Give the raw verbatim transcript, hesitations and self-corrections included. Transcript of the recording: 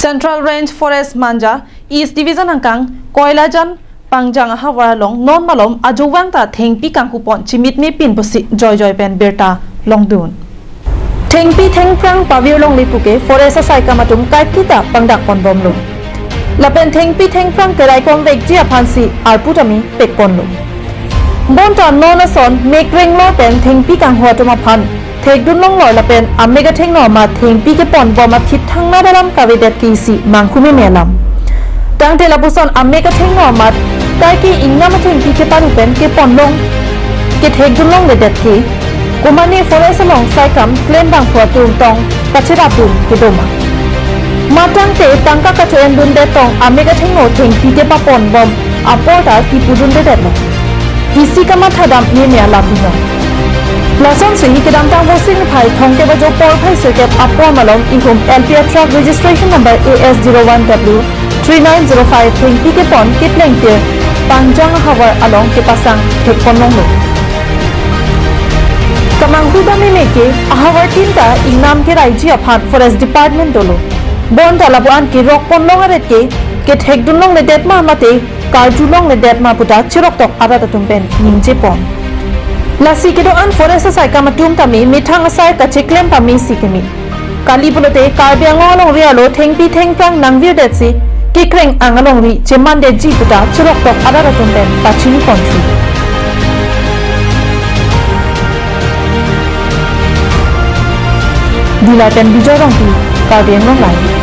Central Range Forest Manja East Division angkang Koilajan Pangjang ahavar along non malom ajovang ta thengpi kanghupon chimitme pin pusi joijoi pen birta longdun. Thengpi thengphrang pavir longle puke forest asaikam atum kaiketa pangdakpon bomlo. Lapen thengpi thengphrang keraikom vekji aphansi arpu tame pekponlo. Bonta non ason mek renglo pen thengpi kanghu atum aphan thekdun longlor lapen amek athengno amat thengpi kepon bom athit thangnat alam kavedet ke isi manghu meme alam. Tangte lapuson amek athengno amat kaike ingnam athengpi keparu pen kepon long kethekdun longledet ke komane forest along saikam klembangphu atum tong kacherapdun kedoma. Matangte tangka kacho-endundet tong amek athengno thengpi kepapon bom apor ta kipudundedetlo. Isi kamatha dam meme alam binong. Lasonsi kedamtang Vosing phai thomkep ajo porphai sirkep apor malom ihum L P A truck registration number A S zero one W three nine zero five thengpi kepon keplengtir Pangjang ahavar along kepasang thekpon longlo. Kamanghu dam meme ke ahavar tin ta ingnam keraiji aphan Forest Department dolo. Bonta lapu-an kerokpon long aret ke kethekdun longledet ma mate karju longledet ma puta chiroktok arat atum pen ningjepon. Lasi kedo-an forest asaikam atum tame methang asai kacheklem pamesi keme. Kali pulote Karbi Anglong alongri arlo thengpi thengphrang nangvirdetsi kekreng ang alongri chemandetji puta chiroktok arat atum pen pachiniponthu. Dillai pen Bijoy Rongpi, Karbi Anglong Live.